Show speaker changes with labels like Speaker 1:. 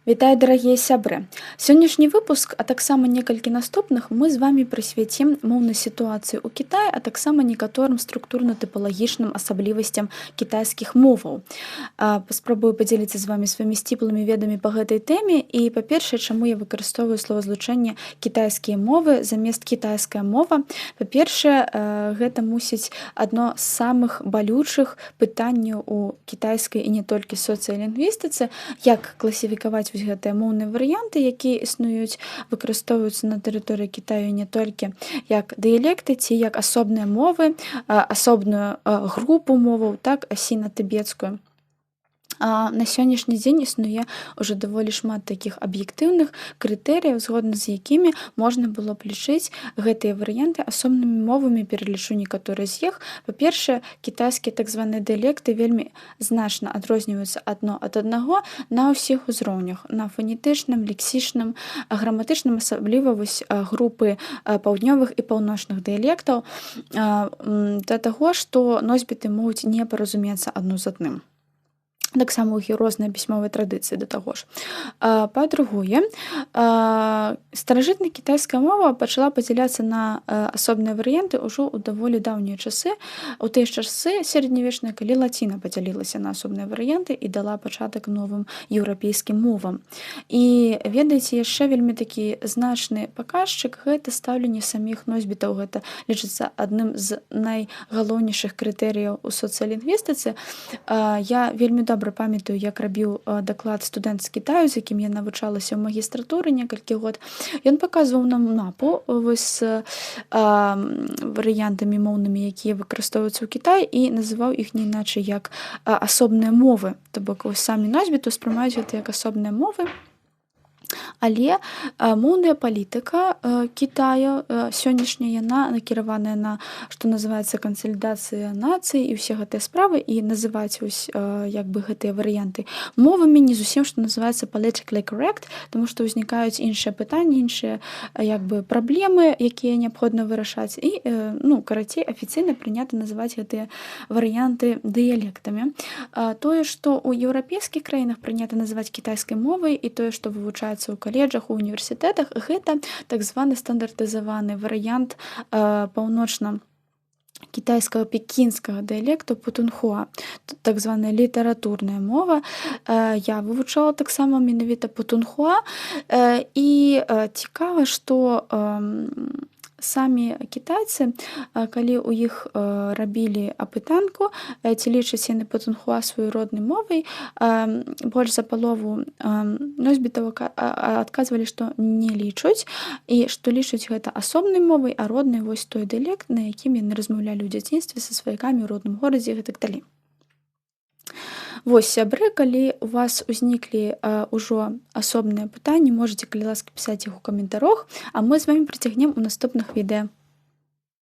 Speaker 1: Вітаю, дарагія сябры. Сённяшні выпуск, а таксама некалькі наступных мы з вамі прысвяцім моўнай сітуацыі ў Кітаі, а таксама некаторым структурна-тыпалагічным асаблівасцям кітайскіх моваў. Паспрабую падзяліцца з вамі сваімі сціплымі ведамі па гэтай тэме і, па-першае, чаму я выкарыстоўваю словазлучэнне «кітайскія мовы» замест «кітайская мова». Па-першае, гэта, мусіць, адно з самых балючых пытанняў у кітайскай і не толькі сацыялінгвістыцы, як класіфікаваць вось гэтыя моўныя варыянты, якія існуюць, выкарыстоўваюцца на тэрыторыі Кітаю, не толькі як дыялекты ці як асобныя мовы, асобную групу моваў, так, сіна-тыбецкую. На сённяшні дзень існуе ўжо даволі шмат такіх аб'ектыўных крытэрыяў, згодна з якімі можна было б лічыць гэтыя варыянты асобнымі мовамі. Пералічу некаторыя з іх. Па-першае, кітайскія так званыя дыялекты вельмі значна адрозніваюцца адно ад аднаго на ўсіх узроўнях: на фанетычным, лексічным, граматычным, асабліва вось групы паўднёвых і паўночных дыялектаў, да таго, што носьбіты могуць не паразумецца адно з адным. Таксама ў іх розныя пісьмовыя традыцыі, да таго ж. Па-другое, старажытная кітайская мова пачала падзяляцца на асобныя варыянты ўжо ў даволі даўнія часы, у тыя ж часы сярэднявечныя, калі лаціна падзялілася на асобныя варыянты і дала пачатак новым еўрапейскім мовам. І ведаеце, яшчэ вельмі такі значны паказчык — гэта стаўленне саміх носьбітаў. Гэта лічыцца адным з найгалоўнейшых крытэрыяў у сацыялінгвістыцы. Я вельмі добра памятаю, як рабіў даклад студэнт з Кітаю, з якім я навучалася ў магістратуры некалькі год. Ён паказваў нам мапу вось з варыянтамі моўнымі, якія выкарыстоўваюцца ў Кітаі, і называў іх не іначай як асобныя мовы. То бок вось самі носьбіты ўспрымаюць гэта як асобныя мовы. Але моўная палітыка Кітаю сённяшняя, яна накіраваная на, што называецца, кансалідацыя нацыі і ўсе гэтыя справы, і называць вось як бы гэтыя варыянты мовамі не зусім, што называецца, politically correct, таму што ўзнікаюць іншыя пытанні, іншыя як бы праблемы, якія неабходна вырашаць, і, ну, карацей, афіцыйна прынята называць гэтыя варыянты дыялектамі. Тое, што ў еўрапейскіх краінах прынята называць кітайскай мовай, і тое, што вывучаецца ў каледжах, у універсітэтах, гэта так званы стандартызаваны варыянт паўночна кітайскага пекінскага дыялекту путунхуа, так званая літаратурная мова. Я вывучала таксама менавіта путунхуа, і цікава, што самі кітайцы, калі ў іх рабілі апытанку, ці лічаць яны путунхуа сваёй роднай мовай, больш за палову носьбітаў адказвалі, што не лічуць і што лічаць гэта асобнай мовай, а роднай вось той дыялект, на якім яны размаўлялі ў дзяцінстве са сваякамі ў родным горадзе і гэтак далей. Вось, сябры, калі у вас узніклі ўжо асобныя пытанні, можаце, калі ласка, пісаць іх у каментарох, а мы з вамі працягнем у наступных відэа.